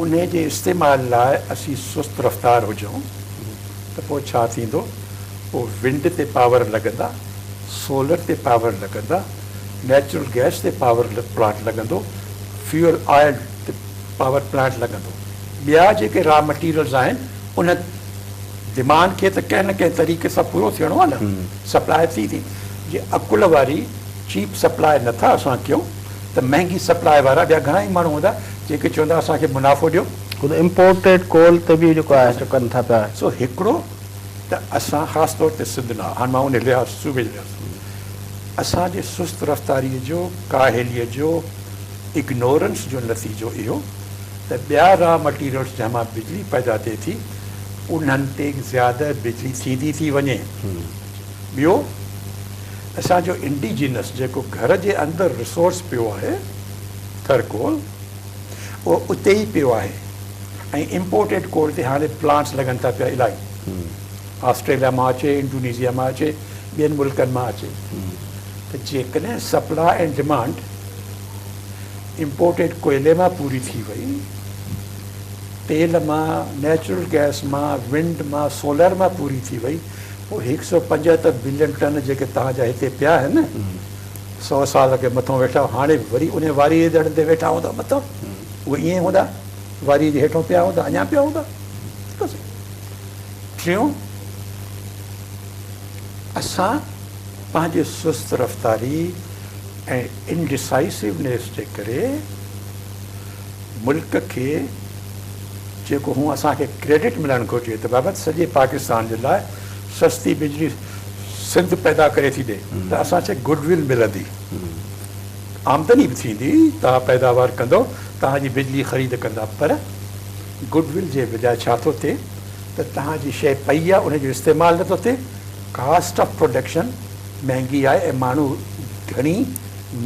انهي جي استعمال لاء اسين سست رفتار هجون ته پوء ڇا ٿيندو پوء ونڊ تي پاور لڳندا سولر تي پاور لڳندا نيچرل گئس تي پاور پلانٽ لڳندو، فيول آئل تي پاور پلانٽ لڳندو، ٻيا جيڪي را مٽيريلز آهن ان ڊمانڊ کي ته ڪنهن نه ڪنهن طريقي سان پورو ٿيڻو آهي نه، سپلاء ٿي ٿي، جي عقل واري چيپ سپلاء نٿا اسان ڪيون ته مهنگي سپلاء وارا ٻيا گهڻا ئي ماڻهو هوندا جيڪي چوندا اسان کي منافعو ڏيو. هو ته امپورٽيڊ ڪول تي به جيڪو آهي سو ڪن ٿا پيا. سو هڪڙو ته اسان خاص طور تي سنڌ نه هاڻ مان ان لحاظ صوبي جي لحاظ سان. اسان جي سست رفتاريء جو، ڪاهليء جو، اگنورنس جو نتيجو اهو ته ٻيا را مٽيريلز جنهن مان بجلي پيدا ٿئي ٿي انهن تي زياده بجلي ٿيندي ٿي وڃي. ٻيو اسان جو انڊيجينس جيڪو گهر جي اندر ريسورس پيو آهي ٿر ڪول اهو اتي ئي پيو آهي ۽ امپورٽيڊ ڪول تي هاڻي پلانٽس لڳن ٿا پيا الاهي آسٽريليا مان اچي انڊونيزيا مان اچي ٻين ملڪن مان اچي ته جيڪڏهن سپلاء ۽ ڊمانڊ امپورٽيڊ ڪوئلي مان پوري ٿي وئي، تيل مان، نيچرل گئس مان، ونڊ مان، سولر مان پوري ٿي وئي، پوء هڪ سئو پنجهتر بلين ٽن جيڪي توهان جا هتي پيا آهن، سئو سال اڳي مٿون ويٺا هاڻي به وري انهي واريء جي دڙن تي ويٺا هوندا مٿان، اهي ائين ئي هوندا، واريء جي هيٺون پيا هوندا، اڃا پيا هوندا. ٽيون، اسان پنهنجي سست رفتاري ۽ انڊيسائسونيس جي ڪري ملڪ کي جيڪو هون اسان کي ڪريڊٽ ملڻ گهرجي ته بابت سڄي پاڪستان جي لاء سستي بجلي سنڌ پيدا ڪري ٿي ڏي ته اسان کي گڊ ول ملندي، آمدني به ٿيندي، توهان پيداوار ڪندو توهان جي بجلي خريد ڪندا پر گڊ ول جي بجاء ڇا ٿو ٿئي ته توهان جي شيء پئي آهي ان جو استعمال نٿو ٿئي، ڪاسٽ آف پروڊڪشن مهنگي آهي ۽ ماڻهو گهڻي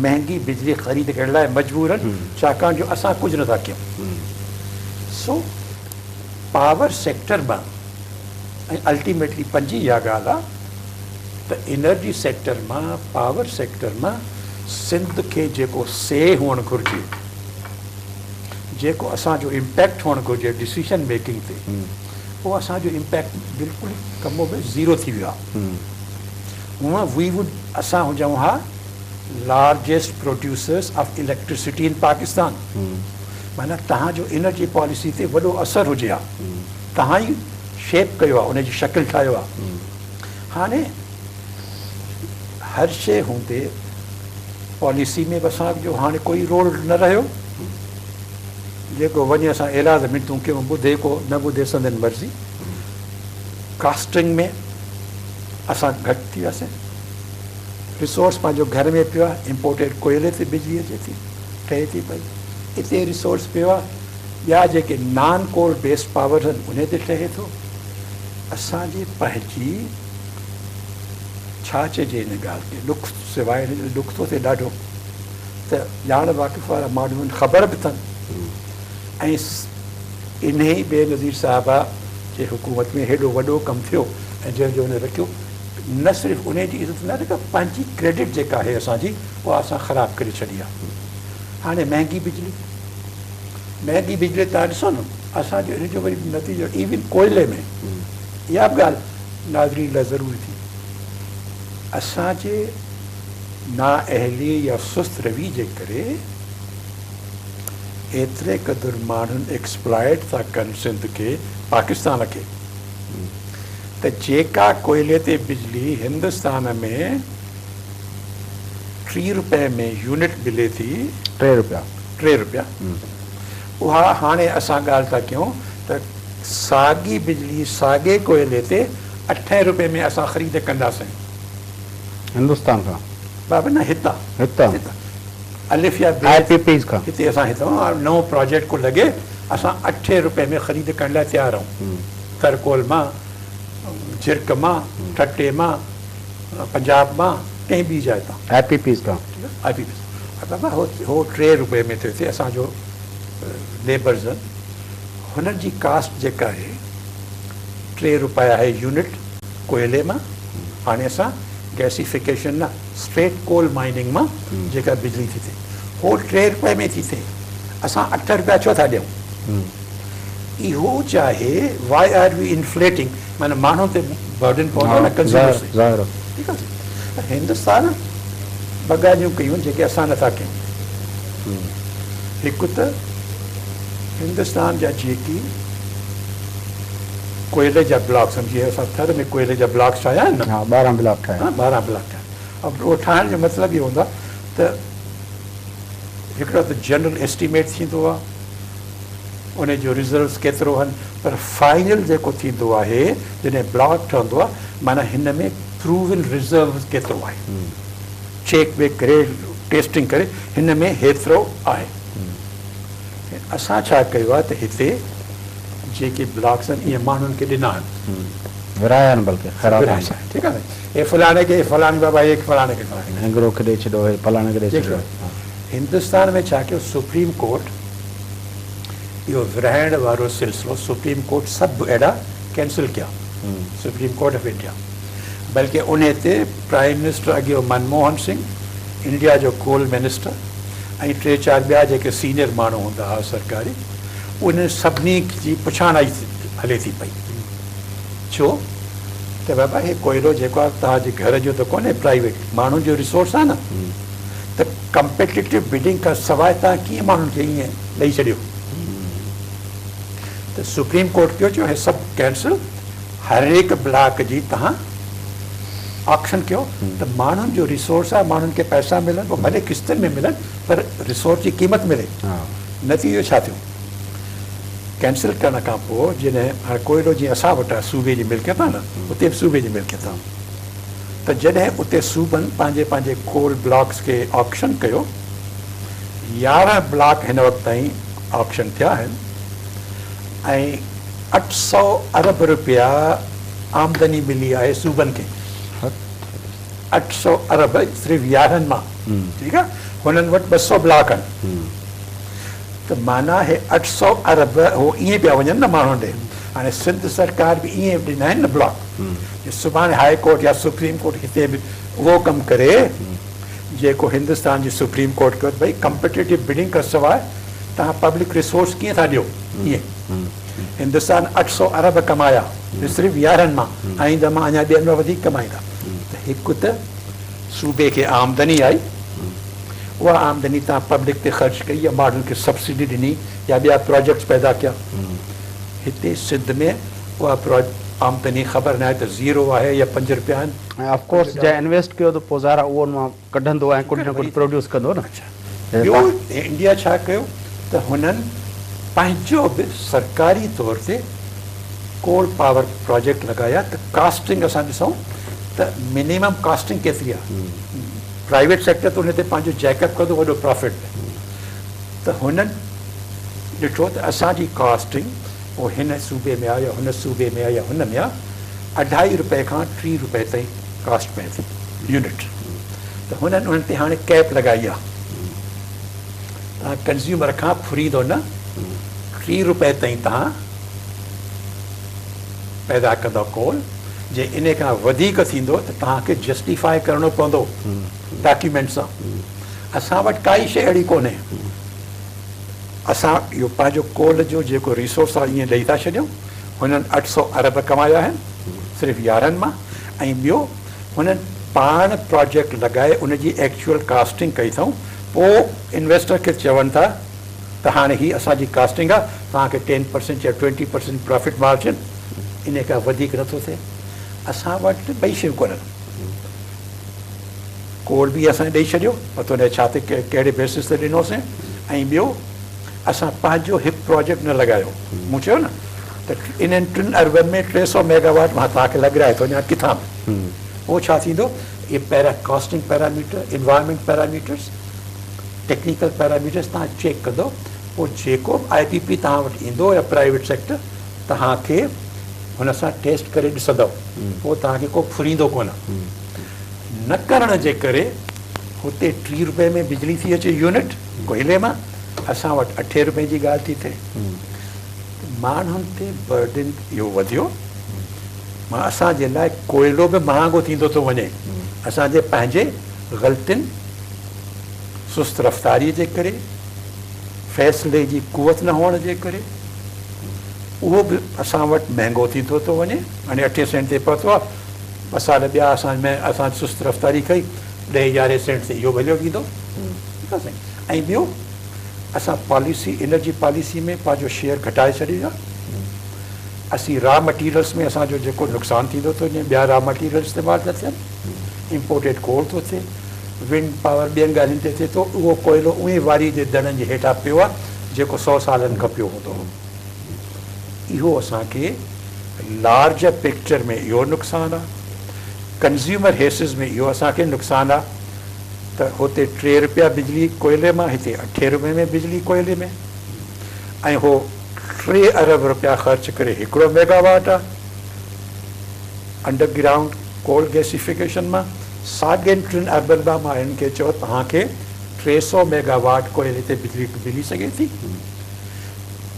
مهنگي بجلي خريد ڪرڻ لاء مجبور آهن ڇاڪاڻ جو اسان ڪجهه نٿا ڪيون. سو پاور سيڪٽر مان ۽ الٽيميٽلي پنجين اها ڳالهه آهي ته انرجي سيڪٽر مان پاور سيڪٽر مان سنڌ کي جيڪو سي هئڻ گهرجي، جيڪو اسان جو امپيڪٽ هئڻ گهرجي ڊسيشن ميڪنگ تي، اهو اسان جو امپيڪٽ بلڪل ڪم و بيش زيرو ٿي ويو آهي. هونء وي ووڊ اسان هجون ها largest producers of electricity in Pakistan معنيٰ توهان جو انرجي پاليسي تي وڏو اثر هجي ها، توهان ئي شيپ ڪيو ها، ان جي شڪل ٺاهيو ها. هاڻي هر شيء هوندي پاليسي ۾ به اسان جو هاڻي ڪوئي رول نه رهيو، جيڪو وڃي اسان ايلاز منتون ڪيون ٻڌي ڪو نه ٻڌي سندن مرضي. ڪاسٽنگ ۾ اسان گهٽ ٿي وياسين، ريسورس پنهنجو گهر ۾ پيو آهي، امپورٽيڊ ڪوئلي تي بجلي اچي ٿي ٺهي ٿي پئي، اتي ريسورس پيو آهي، ٻيا جيڪي نان ڪول بيسڊ پاورز آهن انهي تي ٺهي ٿو. اسان جي پنهنجي ڇا چئجي ان ڳالهه کي، ڏک سواء ان جي ڏک ٿو ٿئي ڏاڍو ته ڄاڻ واقف وارا ماڻهو آهن، خبر به اٿن ۽ انهيء بينظير صاحبه جي حڪومت ۾ هيڏو وڏو ڪم ٿيو ۽ جنهن جو هن رکيو، نه صرف انهيء جي عزت نه رکي، پنهنجي ڪريڊٽ جيڪا آهي اسان جي، اها اسان خراب ڪري ڇڏي آهي. هاڻي مهنگي بجلي، مهنگي بجلي توهان ڏسو نه، اسان جو ان جو وري نتيجو ايون ڪوئلي ۾ اها به ڳالهه ناظرين لاء ضروري ٿي، اسان جي نااهلي يا سست روي جي ڪري، ايتري قدر ماڻهن ايڪسپلائيٽ ٿا ڪن سنڌ کي پاڪستان کي ته جيڪا ڪوئلي تي بجلي هندستان ۾ ٽي روپئي ۾ يونٽ ملي ٿي ٽي روپيا ٽي روپيا اها هاڻي اسان ڳالهه ٿا ڪيون ته ساڳي بجلي ساڳي ڪوئلي تي اٺين روپئي ۾ اسان خريد ڪنداسين هندستان کان بابا نه هتان هتان الف يا بي آء پي پيز کان. هتي اسان هتان نئون پراجيڪٽ ڪو لڳي اسان اٺين روپئي ۾ خريد ڪرڻ لاء تيار آهيون ٿرڪول مان جرڪ مان ٺٽي مان پنجاب مان ڪنهن ٻي جاء تان. آء پي پيز کان. آء پي پيز بابا هو ٽي روپئي ۾ ٿو ٿئي اسان جو ليبرز آهن هنن جي ڪاسٽ جيڪا آهي ٽي روپيا آهي يونٽ ڪوئلي مان هاڻي اسان گئسيفڪيشن نه اسٽريٽ ڪول مائننگ مان جيڪا بجلي ٿي ٿئي هو ٽي روپئي ۾ ٿي ٿئي اسان اٺ روپيا ڇو ٿا ڏيون اهو چاهي وائي آر وي انفليٽنگ معنيٰ ماڻهن تي برڊن پوندو نه ڪنزيومرز تي ٺيڪ آهي هندستان ٻه ڳالهيون ڪيون جيڪي اسان نٿا ڪيون هڪ ته هندستان جا جيڪي ڪوئلي جا بلاڪ سمجهي اسان ٿر ۾ ڪوئلي جا بلاڪس ٺاهيا آهن نه ها 12 بلاڪ ٺاهيا ها 12 بلاڪ ٺاهيا اهو ٺاهڻ جو مطلب اهو هوندو آهي ته هڪڙو ته جنرل ايسٽيميٽ ٿيندو آهي ان جو ريزروز ڪيترو آهن پر فائنل جيڪو ٿيندو آهي جڏهن بلاڪ ٺهندو آهي معنيٰ هن ۾ پروون ريزروز ڪيترو آهي. چيڪ ويڪ ڪري ٽيسٽنگ ڪري هن ۾ هيترو آهي. اسان ڇا ڪيو آهي ته هتي جيڪي بلاڪس آهن اهي ماڻهن کي ڏنا آهن. ورهايا آهن بلڪه خيرات آهن. ٺيڪ آهي هي فلاڻي کي فلاڻي بابا هي فلاڻي کي فلاڻي کي. هنگرو کي ڏئي ڇڏيو هي فلاڻي کي ڏئي ڇڏيو. هندستان ۾ ڇا ڪيو سپريم ڪورٽ اهو ورهائڻ وارو سلسلو سپريم ڪورٽ سڀ اهڙا ڪينسل ڪيا سپريم ڪورٽ آف انڊيا بلڪه انهي تي پرائيم منسٽر اڳيون منموهن سنگهه انڊيا جو ڪول منسٽر ۽ ٽي چار ٻيا جيڪي سينئر ماڻهو هوندا هئا سرڪاري انهن سڀني جي پڇاڻائي هلي ٿي پئي ڇو ته بابا هي ڪوئلو جيڪو آهي توهان جي گهر جو ته ڪونهي پرائيويٽ ماڻهن جو ريسورس آهي نه ته ڪمپيٽيٽو بڊنگ کان سواء توهان ڪيئن ماڻهن کي ائين ڏئي ڇڏيو ته سپريم ڪورٽ ڪيو چيو هي سڀ ڪينسل هر هڪ بلاڪ جي توهان آڪشن ڪيو ته ماڻهن جو ريسورس آهي ماڻهن کي پئسا ملن پوء ڀلي قسطن ۾ ملن پر ريسورس جي قيمت ملي نتيجو ڇا ٿيو ڪينسل ڪرڻ کان پوء جڏهن هاڻي ڪوئلو جيئن اسان وٽ آهي صوبي جي ملڪيت آهي نه اتي به صوبي جي ملڪيت آهي ته جڏهن اتي صوبن پنهنجي پنهنجي ڪول بلاڪس کي آڪشن ڪيو 11 بلاڪ هن وقت تائين آڪشن ٿيا آهن ۽ 800 ارب رپيا آمدني ملي آهي صوبن کي 800 ارب صرف 11 مان ٺيڪ آهي هنن وٽ 200 بلاڪ آهن ته معنيٰ هي 800 ارب هو ائين پيا وڃن نه ماڻهن ڏي هاڻي سنڌ سرڪار به ائين ڏنا آهن نه بلاڪ جي سڀاڻي هاء ڪورٽ يا سپريم ڪورٽ هتي به اهو ڪم ڪري جيڪو هندستان جي سپريم ڪورٽ ڪيو ته ڀئي ڪمپيٽيٽو بڊنگ کان سواء توهان پبلڪ ريسورس ڪيئن ٿا ڏيو ائين هندستان 800 ارب ڪمايا صرف 11 مان آئنده مان اڃا ٻين مان وڌيڪ ڪمائيندا ته هڪ ته صوبي کي آمدني آئي اها آمدني توهان پبلڪ تي خرچ ڪئي يا ماڻهن کي سبسڊي ڏني يا ٻيا پراجيڪٽس پيدا ڪيا هتي سنڌ ۾ اها آمدني خبر ناهي ته زيرو آهي يا 5 رپيا آهن. ۽ آف ڪورس جنهن انويسٽ ڪيو ته پوء ظاهر آهي اهو ان مان ڪڍندو ۽ ڪجهه نه ڪجهه پروڊيوس ڪندو نه. ٻيو انڊيا ڇا ڪيو ته هنن پنهنجو به سرڪاري طور تي ڪول پاور پراجيڪٽ لڳايا ته ڪاسٽنگ اسان ڏسون ته منيمم ڪاسٽنگ ڪيتري آهي پرائيويٽ سيڪٽر ته ان تي پنهنجو جيڪ اپ ڪندو وڏو پرافٽ به ته هنن ڏٺو ته اسان جي ڪاسٽنگ پوء هن صوبي ۾ آ يا هن صوبي ۾ آ يا هن ۾ آ اڍائي رپئي کان 3 رپئي تائين ڪاسٽ پئي ٿي يونٽ ته هنن انهن تي هاڻي ڪيپ لڳائي آ توهان ڪنزيومر کان ڦريندو نه 3 رپئي تائين توهان پيدا ڪندو ڪول جي ان کان وڌيڪ ٿيندو ته توهان کي جسٽيفائي ڪرڻو پوندو ڊاڪيومينٽ سان. اسان وٽ ڪائي شيء اهڙي ڪونهي. اسان اهو پنهنجو ڪول جو جيڪو ريسورس آهي ائين ڏئي ٿا ڇڏيون. هنن 800 ارب ڪمايا آهن صرف 11 مان ۽ ٻيو هنن پاڻ پراجيڪٽ لڳائي ان جي ايڪچوئل ڪاسٽنگ ڪئي اٿئون پوء انويسٽر کي چون ٿا ته هاڻي هي اسان جي ڪاسٽنگ آهي توهان کي 10% يا 20% پرافٽ مارجن ان کان وڌيڪ نٿو ٿئي. اسان وٽ ٻئي شيون ڪونهن. ڪول به اسان ڏئي ڇڏيو پتو ناهي ڇا تي ڪهڙي بيسس تي ڏنوسين ۽ ٻيو اسان پنهنجو هڪ پراجيڪٽ نه لڳايو. مون چيو نه ته انهن 3 اربن ۾ 300 ميگاواٽ مان توهان کي لڳرائي ٿو وڃان ڪٿان به پوء ڇا ٿيندو اهي para costing parameter environment parameters technical parameters توهان چيڪ ڪندو پوء جيڪو به آء پي پي توهان وٽ ايندو يا پرائيويٽ سيڪٽر توهان کي هن سان ٽيسٽ ڪري ڏسندو پوء توهان کي ڪو ڦريندو ڪونه. نه ڪرڻ جي ڪري هتي 3 روپئي ۾ بجلي ٿي اچي يونٽ ڪوئلي مان اسان وٽ 8 روپئي جي ڳالهه ٿي ٿئي. ماڻهن تي برڊن اهو وڌيو. اسان جي لاء ڪوئلو به مهانگو ٿيندو ٿو وڃي اسان جي پنهنجي غلطين سست رفتاري جي ڪري فيصلي جي قوت نه هئڻ جي ڪري اهو به اسان وٽ مهنگو ٿيندو ٿو وڃي. هاڻي 8 سينٽ تي پهتو آهي، 2 سال ٻيا اسان ۾ اسان سست رفتاري ڪئي، 10 11 سينٽ تي اهو به هليو ويندو. ٺيڪ آهي سائين. ۽ ٻيو اسان پاليسي انرجي پاليسي ۾ پنهنجو شيئر گهٽائي ڇڏيو آهي. اسين را مٽيريلس ۾ اسان جو جيڪو نقصان ٿيندو ٿو وڃي، ٻيا را مٽيريل استعمال ٿا ٿين، امپورٽيڊ ڪول ٿو ٿئي، ونڊ پاور ٻين ڳالهين تي ٿئي ٿو، اهو ڪوئلو اونهي واري جي دڙن جي هيٺان پيو آهي جيڪو 100 سالن کان پيو هوندو هو. اهو اسان کي لارجر پڪچر ۾ اهو نقصان آهي، ڪنزيومر هيسز ۾ اهو اسان کي نقصان آهي. ته هتي 3 رپيا بجلي ڪوئلي مان، هتي 8 رپئي ۾ بجلي ڪوئلي ۾، ۽ هو 3 ارب رپيا خرچ ڪري 1 ميگاواٽ آ انڊر گرائونڊ ڪول گيسيفڪيشن مان، ساڳين 3 اربن مان مان هنن کي چيو توهان کي 300 ميگاواٽ ڪوئلي تي بجلي ملي سگهي ٿي.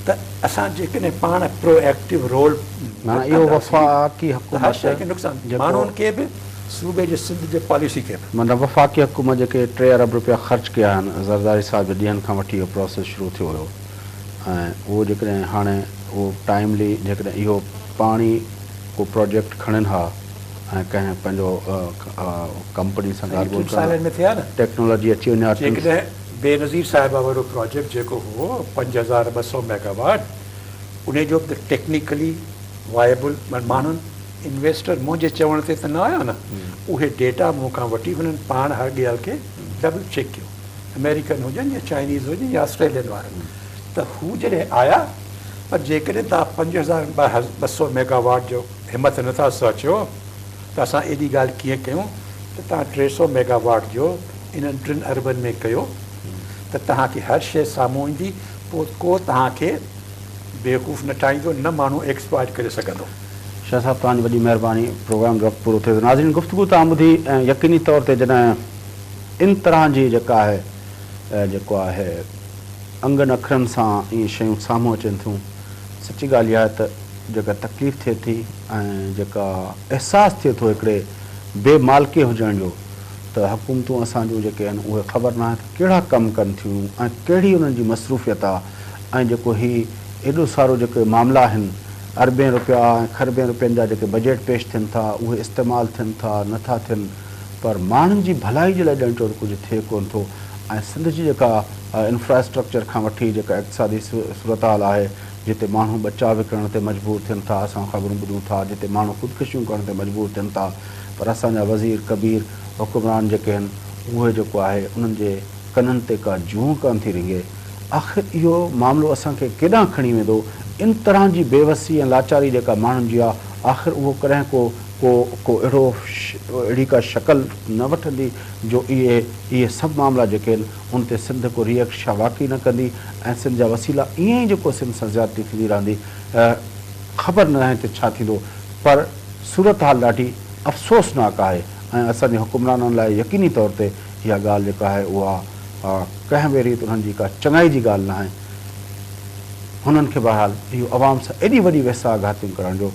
ته اسان جيڪڏهن پاڻ پرو ايڪٽو رول نه معنيٰ اهو وفاقي ته هر حڪومت شيء کي نقصان، جيڪو ماڻهن کي به، صوبي جي سنڌ جي پاليسي کي به. معنيٰ وفاقي حڪومت جيڪي 3 ارب رپيا خرچ ڪيا آهن زرداري صاحب جي ڏينهن کان وٺي اهو پروسيس شروع ٿيو هيو ۽ اهو جيڪڏهن هاڻي اهو ٽائيملي جيڪڏهن اهو پاڻي ڪو پروجيڪٽ کڻن ها ۽ ڪنهن پنهنجو ڪمپني سان سائين ڳالهه ٽن ٻولهه ڪن سالن ها ۾ ٿيا نه. ٽيڪنالاجي اچي وڃي ها ٽن جيڪڏهن بينظير صاحبه وارو پروجيڪٽ جيڪو هو 5200 ميگاواٽ انهي جو به ته ٽيڪنيڪلي وائبل ماڻهن انويسٽر منهنجي چوڻ تي ته نه آيا نه، اهي ڊيٽا مون کان وٺي هنن پاڻ هر ڳالهه کي ڊبل چيڪ ڪيو، آمريڪن هجن يا چائنيز هجن يا آسٽريلين وارن، ته هو جڏهن آيا پر جيڪڏهن توهان 5200 ميگاواٽ جو همت نٿا سوچيو ته اسان ايڏي ڳالهه ڪيئن ڪيون ته توهان 300 ميگاواٽ جو انهن 3 اربن ۾ ڪيو ته توهان کي هر شيء سامهون ايندي، پوء ڪو توهان کي بيوقوف نه ٺاهيندو نه ماڻهو ايڪسپلائٽ ڪري سگهندو. شاهه صاحب توهان جي وڏي مهرباني پروگرام جو وقت پورو ٿئي ٿو ناظرين گفتگو توهان ٻڌي ۽ يقيني طور تي جڏهن ان طرح جي جيڪا آهي جيڪو آهي انگن اکرن سان ائين شيون سامهون اچن ٿيون سچي ڳالهه اها آهي ته جيڪا تڪليف ٿئي ٿي ۽ جيڪا احساس ٿئي ٿو هڪڙي بي مالڪي هجڻ جو ته حڪومتون اسان جون جيڪي آهن اهي خبر ناهي ته ڪهڙا ڪم ڪن ٿيون ۽ ڪهڙي انهن جي مصروفيت آهي ۽ جيڪو هي ايڏو سارو جيڪي معاملا آهن اربين رپيا ۽ کربين رپين جا جيڪي بجيٽ پيش ٿين ٿا اهي استعمال ٿين ٿا نه ٿا ٿين پر ماڻهن جي ڀلائي جي لاء ڄڻ چئو ته ڪجهه ٿئي ڪونه ٿو ۽ سنڌ جي جيڪا انفراسٽرڪچر کان وٺي جيڪا اقتصادي صورتحال آهي جتي ماڻهو ٻچا وڪڻڻ تي مجبور ٿين ٿا اسان خبرون ٻڌون ٿا جتي ماڻهو خودڪشيون ڪرڻ تي مجبور ٿين ٿا پر اسان جا وزير ڪبير حڪمران جيڪي آهن اهي جيڪو آهي انهن جي ڪنن تي ڪا جونء ڪانه ٿي رينگي. آخر اهو معاملو اسان کي ڪيڏانهن کڻي ويندو؟ ان طرح جي بيوسي ۽ لاچاري جيڪا ماڻهن جي آ، آخر اهو ڪڏهن ڪو ڪو ڪو اهڙو اهڙي ڪا شڪل نه وٺندي جو اهي اهي سڀ معاملا جيڪي آهن ان تي سنڌ ڪو ري ايڪٽ ڇا واقعي نه ڪندي ۽ سنڌ جا وسيلا ائين ئي جيڪو سنڌ سان زيادتي ٿيندي رهندي خبر ناهي ته ڇا ٿيندو پر صورتحال ڏاڍي افسوسناڪ آهي ۽ اسان جي حڪمرانن لاء يقيني طور تي اها ڳالهه جيڪا آهي اها ڪنهن به ريت انهن جي ڪا چڱائي جي ڳالهه ناهي. هنن کي بهرحال اهو عوام سان ايڏي وڏي ويساهه گهاتيون ڪرڻ جو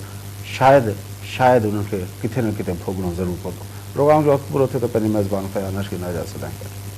شايد شايد انهن کي ڪٿي نه ڪٿي ڀوڳڻو ضرور پوندو. پروگرام جو وقت پورو ٿيو ته پنهنجي ميزبان فياض نشڪي نه اجازت ڏانهن ڪريو.